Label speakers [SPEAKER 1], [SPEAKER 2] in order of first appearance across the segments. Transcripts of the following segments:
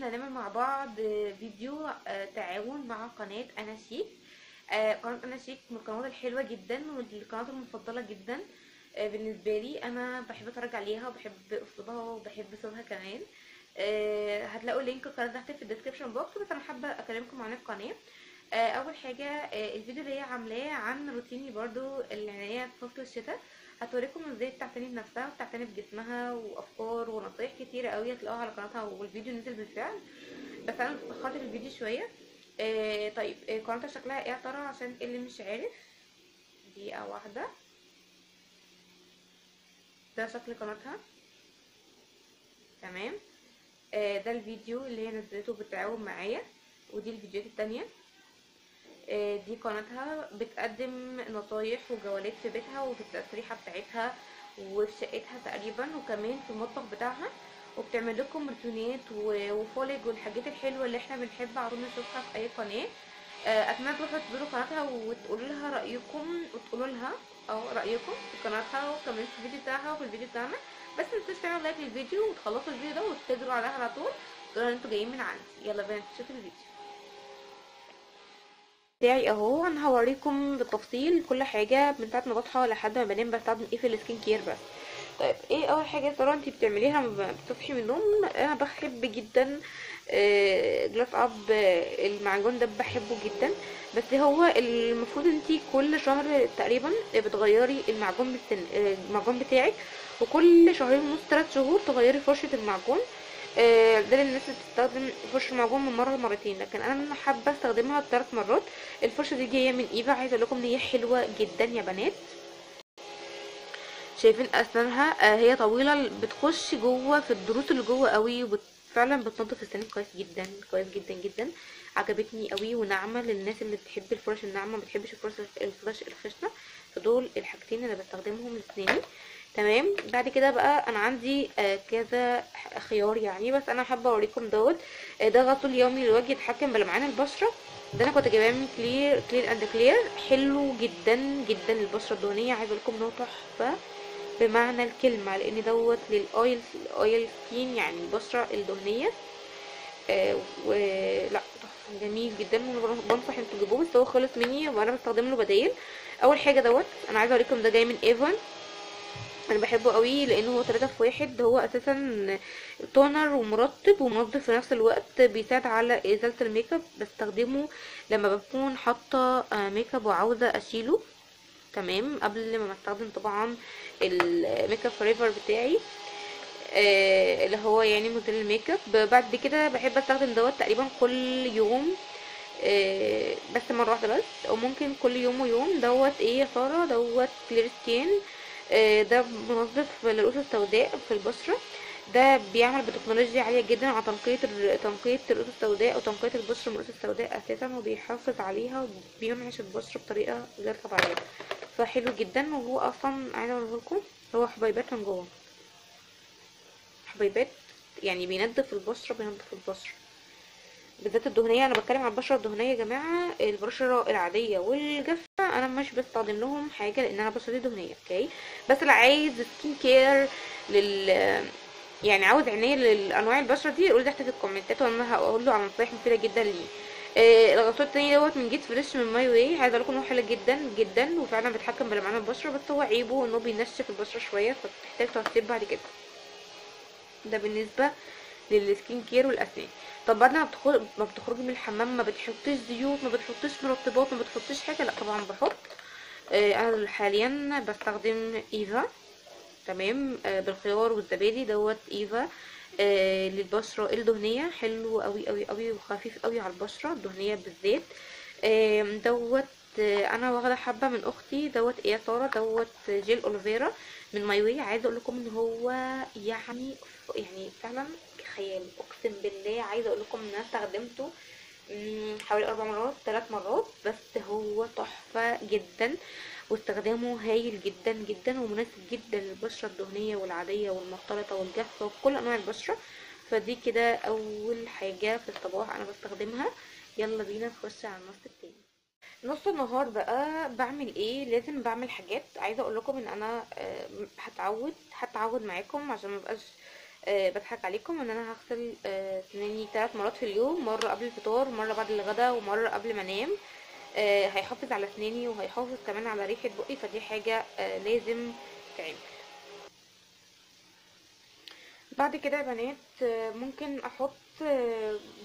[SPEAKER 1] احنا هنعمل مع بعض فيديو تعاون مع قناة انا شيك. قناة انا شيك من القنوات الحلوة جدا والقنوات المفضلة جدا بالنسبة لي. انا بحب اتفرج عليها وبحب اسلوبها وبحب صوتها كمان. هتلاقوا link القناة تحت في ال description box، بس انا حابة اكلمكم عن القناة. اول حاجة الفيديو اللي هي عاملاه عن روتيني برضو العناية في فصل الشتاء، هتوريكم ازاي بتعتني بنفسها وبتعتني بجسمها وافكار ونصايح كتيرة قوي هتلاقوها على قناتها، والفيديو نزل بالفعل بس انا اتاخرت في الفيديو شوية. طيب قناتها شكلها ايه يا ترى عشان اللي مش عارف؟ دقيقة واحدة. ده شكل قناتها، تمام. ده الفيديو اللي هي نزلته بالتعاون معايا، ودي الفيديوهات التانية. دي قناتها بتقدم نصايح وجولات في بيتها وفي التسريحه بتاعتها وفي شقتها تقريبا، وكمان في المطبخ بتاعها، وبتعمل لكم روتينات وفولج والحاجات الحلوة اللي احنا بنحب على طول نشوفها في اي قناة. اتمنى تروحوا تزوروا قناتها وتقولوا لها رايكم، وتقولوا لها او رايكم في قناتها وكمان في الفيديو بتاعها وفي الفيديو بتاعنا. بس ما تنسوش تعملوا like للفيديو وتخلصوا الفيديو ده وتجروا عليها على طول تقولوا ان انتوا جايين من عندي. يلا بينا نشوف الفيديو بتاعي اهو. انا هوريكم بالتفصيل كل حاجة من ساعة ما بصحى لحد ما بنام بستخدم ايه في ال skin care بس. طيب ايه اول حاجة ترى انتي بتعمليها لما بتصحي من النوم؟ انا بحب جدا Glass Up، المعجون ده بحبه جدا، بس هو المفروض انتي كل شهر تقريبا بتغيري المعجون المعجون بتاعك، وكل شهرين ونص 3 شهور تغيري فرشه المعجون. ده للناس اللي بتستخدم فرشه المعجون من مرة لمرتين، لكن انا حابة استخدمها 3 مرات. الفرشة دي جاية من ايفا، عايزه اقول لكم ان هي حلوة جدا يا بنات. شايفين اسنانها؟ هي طويلة بتخش جوه في الضروس اللي جوه قوي، وفعلا بتنظف السنان كويس جدا كويس جدا جدا. عجبتني قوي وناعمه للناس اللي بتحب الفرش الناعمة، ما بتحبش الفرش الخشنة، فدول الحاجتين اللي بستخدمهم لسناني. تمام. بعد كده بقى انا عندي كذا خيار يعني، بس انا حابة اوريكم دوت. ده غسول يومي للوجه يتحكم بلمعان البشرة، ده انا كنت جايباه من Clean and Clear، حلو جدا جدا للبشره الدهنية. عايزه اقول لكم ان هو تحفة بمعنى الكلمة، لان دوت لل oil skin يعني البشرة الدهنية. لا تحفة جميل جدا، وبنصح انتوا تجيبوه، بس هو خلص مني وانا بستخدم له بدايل. اول حاجة دوت انا عايزه اوريكم، ده جاي من Avon، انا بحبه قوي لانه هو 3 في 1، هو اساسا toner ومرطب ومنظف في نفس الوقت، بيساعد على ازالة الميك اب. بستخدمه لما بكون حاطه ميك اب وعاوزه اشيله، تمام، قبل ما استخدم طبعا ال Make Up For Ever بتاعي اللي هو يعني موديل الميك اب. بعد كده بحب استخدم دوت تقريبا كل يوم، بس مرة واحدة بس، او ممكن كل يوم ويوم. دوت ايه يا ساره؟ دوت Clear Skin، ده منظف للرؤوس السوداء في البشرة. ده بيعمل بتكنولوجيا عالية جدا على تنقية الرؤوس السوداء وتنقيه البشرة من الرؤوس السوداء اساسا، وبيحافظ عليها وبينعش البشرة بطريقة غير طبيعية، فحلو جدا. وهو اصلا عايزه اقوله لكم هو حبيبات من جوه، حبيبات يعني بينضف البشرة، بينضف البشرة بالذات الدهنية. انا بتكلم على البشرة الدهنية يا جماعة، البشرة العادية والجافه انا مش بستخدم لهم حاجة لان انا بشرتي دهنية، okay. بس اللي عايز skin care لل يعني عاوز عناية للانواع البشرة دي يقول تحت في الكومنتات، وانا هقول له على نصايح مفيدة جدا ليه. الغسول التاني دوت من Get Fresh من My Way، عايزه اقول لكم انه حلو جدا جدا وفعلا بيتحكم بلمعان البشرة، بس هو عيبه انه بينشف البشرة شوية فبتحتاج ترطيب بعد كده. ده بالنسبة لل skin care والاسنان. طب بعد ما بتخرجي من الحمام ما بتحطيش زيوت، ما بتحطيش مرطبات، ما بتحطيش حاجة؟ لا طبعا بحط. انا حاليا بستخدم ايفا، تمام، بالخيار والزبادي. دوت ايفا للبشره الدهنية، حلو قوي قوي قوي وخفيف قوي على البشرة الدهنية بالذات. دوت انا واخده حبه من اختي. دوت ايه يا ساره؟ دوت gel aloe vera من My Way. عايزه اقول لكم ان هو يعني فعلا خيال، اقسم بالله. عايزه اقول لكم ان انا استخدمته حوالي 4 مرات 3 مرات، بس هو تحفة جدا واستخدامه هايل جدا جدا ومناسب جدا للبشره الدهنية والعاديه والمختلطه والجافه وكل انواع البشرة. فدي كده اول حاجة في الصباح انا بستخدمها. يلا بينا نخش على النص التاني. نص النهار بقى بعمل ايه؟ لازم بعمل حاجات. عايزه اقول لكم ان انا هتعود معاكم عشان ما بقاش بضحك عليكم ان انا هغسل سناني 3 مرات في اليوم، مرة قبل الفطار، مرة بعد الغداء، ومرة قبل ما انام. هيحافظ على اسناني وهيحافظ كمان على ريحه بقي، فدي حاجة لازم تتعمل. بعد كده يا بنات ممكن احط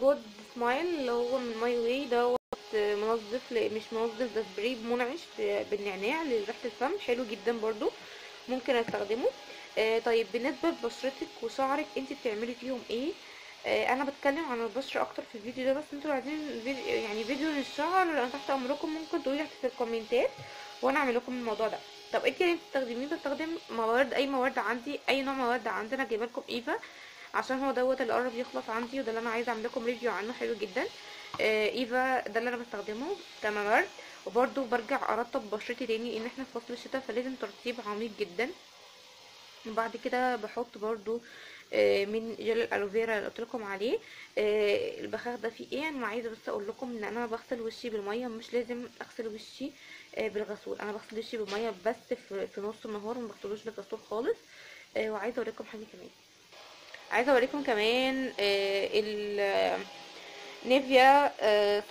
[SPEAKER 1] Good Smile اللي هو من My Way دوت، منظف، مش منظف ده سبراي منعش بالنعناع لريحه الفم، حلو جدا برضو ممكن استخدمه. طيب بالنسبة لبشرتك وشعرك انت بتعملي فيهم ايه؟ انا بتكلم عن البشرة اكتر في الفيديو ده، بس انتوا عايزين فيديو يعني فيديو للشعر انا تحت امركم، ممكن تقولي تحت في الكومنتات وانا اعمل لكم الموضوع ده. طب انت اللي بتستخدميه؟ بستخدم موارد، اي موارد عندي، اي نوع موارد عندي. انا جايبه لكم ايفا عشان هو دوت اللي قرب يخلص عندي، وده اللي انا عايزه اعمل لكم review عنه، حلو جدا. ايفا ده اللي انا بستخدمه تمام. وبرده برجع ارطب بشرتي تاني لان احنا في فصل الشتاء فلازم ترطيب عميق جدا. وبعد كده بحط برده من جل الالوفيرا اللي قلت لكم عليه. البخاخ ده فيه ايه؟ انا عايزه بس اقول لكم ان انا بغسل وشي بالمية، مش لازم اغسل وشي بالغسول، انا بغسل وشي بالمية بس في نص النهار، وما بغسلوش بالغسول خالص. وعايزه اوريكم حاجة كمان، عايزه اوريكم كمان ال Nivea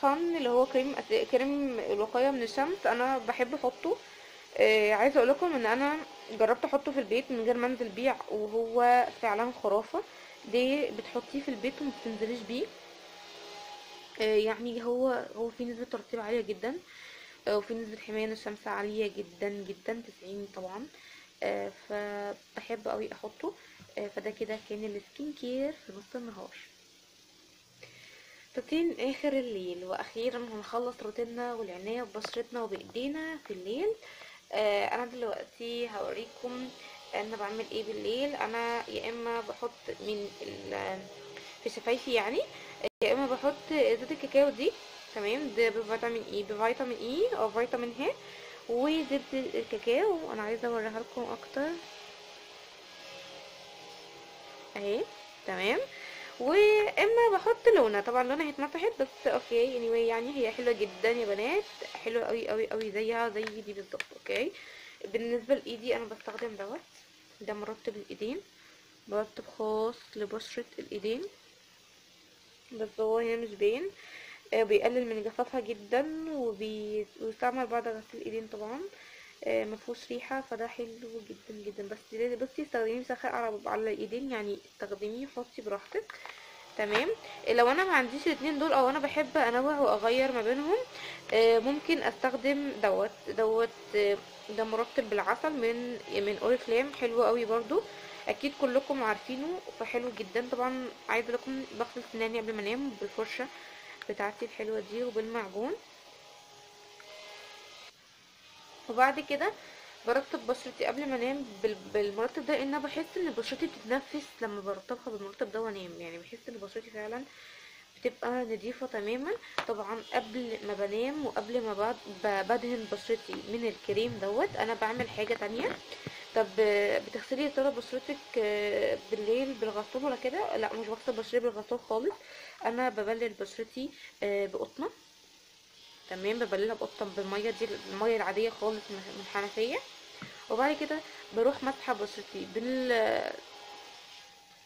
[SPEAKER 1] Sun اللي هو كريم الوقاية من الشمس، انا بحب احطه. عايزه اقول لكم ان انا جربت احطه في البيت من غير ما انزل بيع، وهو فعلا خرافه. دي بتحطيه في البيت وما بتنزليش بيه، يعني هو فيه نسبه ترطيب عالية جدا، وفيه نسبه حماية من الشمس عالية جدا جدا، 90 طبعا. فبحب قوي احطه. فده كده كان ال skin care في نص النهار. روتين اخر الليل، واخيرا هنخلص روتيننا والعناية ببشرتنا وبايدينا في الليل. انا دلوقتي هوريكم انا بعمل ايه بالليل. انا يا اما بحط من في شفايفي يعني، يا اما بحط زيت الكاكاو دي، تمام، ده بفيتامين E، بفيتامين E او فيتامين ه، وزبدة الكاكاو. انا عايزه اوريها لكم اكتر اهي، تمام. واما بحط لونه، طبعا لونها هيتمسحت بس okay anyway، يعني هي حلوة جدا يا بنات، حلوة قوي قوي قوي، زيها زي دي بالظبط. okay بالنسبة لايدي انا بستخدم دوت، ده مرطب الايدين، مرطب خاص لبشره الايدين، بس هو هنا مش باين، بيقلل من جفافها جدا، وبيستعمل بعد غسيل الايدين طبعا، مفهوش ريحه، فده حلو جدا جدا. بس بصي استخدميه بسخاء على الايدين، يعني استخدميه حطي براحتك، تمام. لو انا ما عنديش الاتنين دول او انا بحب انوع واغير ما بينهم، ممكن استخدم دوت ده مرطب بالعسل من اوريفلام، حلو قوي برضو، اكيد كلكم عارفينه، فحلو جدا. طبعا عايزه لكم بغسل سناني قبل ما انام بالفرشه بتاعتي الحلوة دي وبالمعجون، وبعد كده برطب بشرتي قبل ما انام بالمرطب ده، لان انا بحس ان بشرتي بتتنفس لما برطبها بالمرطب ده وانام، يعني بحس ان بشرتي فعلا بتبقى نظيفة تماما. طبعا قبل ما بنام وقبل ما بدهن بشرتي من الكريم دوت انا بعمل حاجة تانية. طب بتغسلي يا ترى بشرتك بالليل بالغسول ولا كده؟ لا مش بغسل بشرتي بالغسول خالص، انا ببلل بشرتي بقطنه، تمام، ببللها بقطن بالمية دي، المية العادية خالص من الحنفية، وبعد كده بروح مسحه بشرتي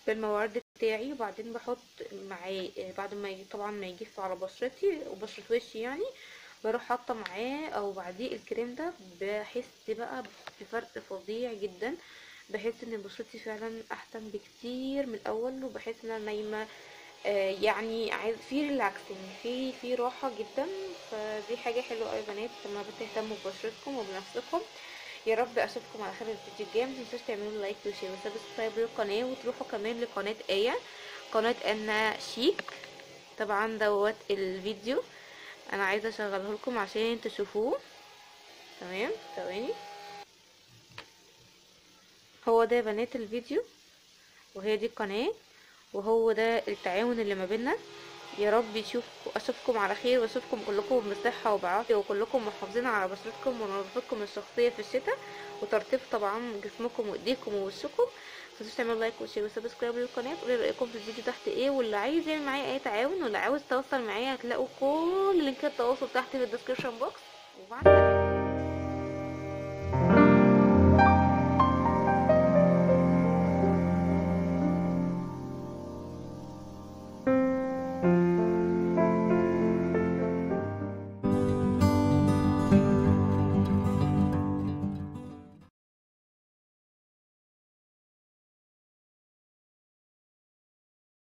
[SPEAKER 1] بالموارد بتاعي، وبعدين بحط معاه بعد ما طبعا ما يجف على بشرتي وبشره وشي يعني، بروح حاطه معاه او بعديه الكريم ده. بحس بقى بفرق فظيع جدا، بحس ان بشرتي فعلا احسن بكتير من الاول، وبحس ان انا نايمة يعني عايز في relaxing، في راحة جدا. فدي حاجة حلوة قوي يا بنات لما بتهتموا ببشرتكم وبنفسكم. يا رب اشوفكم على خير الفيديو الجاي. ما تنسوش تعملوا like و share و subscribe للقناة، وتروحوا كمان لقناه ايه، قناة انا شيك. طبعا دوت الفيديو انا عايزه اشغله لكم عشان تشوفوه، تمام. ثواني، هو ده يا بنات الفيديو، وهي دي القناة، وهو ده التعاون اللي ما بيننا. يا رب اشوفكم على خير، واشوفكم كلكم بصحة وبعافيه، وكلكم محافظين على بشرتكم ونظافتكم الشخصية في الشتاء، وترطيب طبعا جسمكم وايديكم ووشكم. متنسوش تعملوا like و share و subscribe للقناة، تقولوا رايكم في الفيديو تحت ايه، واللي عايز يعمل معايا اي تعاون واللي عاوز يتواصل معايا هتلاقوا كل لينكات التواصل تحت في ال description box. وبعد